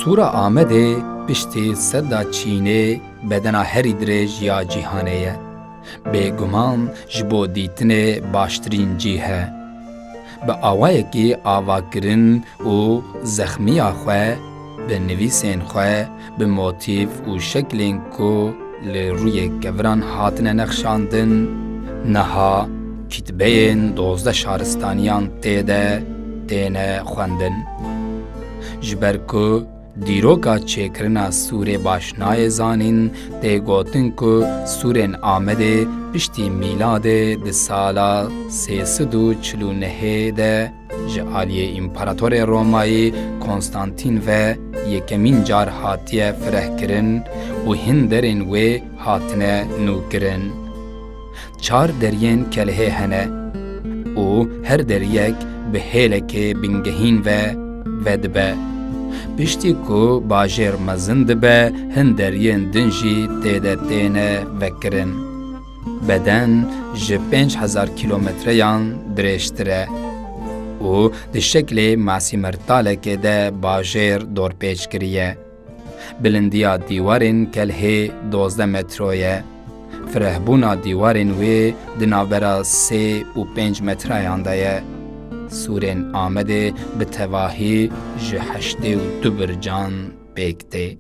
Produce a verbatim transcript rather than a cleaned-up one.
Stûra Amedê piştî sedda çînê bedena herî dirêj ya cîhanê ye. Bêguman ji bo dîtinê baştirîn cîh e. Bi awayekî avakirin û zexmiya xwe, bi nivîsên xwe, bi motîf û şeklên ku li rûyê keviran hatine nexşandin, niha kitbeyên dozdeh şaristaniyan tê de têne xwendin. Ji ber ku dîroka çêkirina sûrê baş nayê zanîn, tê gotin ku sûrên Amedê piştî mîladê di sala sê sed û çil û nehê de ji aliyê împaratorê Romayî Konstantîn ve yekemîn car hatiye firehkirin û hin derên wê hatine nûkirin. Çar deriyên kelhê hene û her deriyek bi hêlekê bingehîn ve vedibe. Piştî ku bajêr mezin dibe, hin deriyên din jî tê de têne vekirin. Beden ji pênc hezar kîlometreyan dirêjtir e û di şeklê masîmertalekê de bajêr dorpêç kiriye. Bilindiya dîwarên kelhê dozdeh metro ye. Firehbûna dîwarên wê di navbera sê û pênc metrayan de ye. Sûrên Amedê bi tevahî ji heştê û du bircan pêk tê.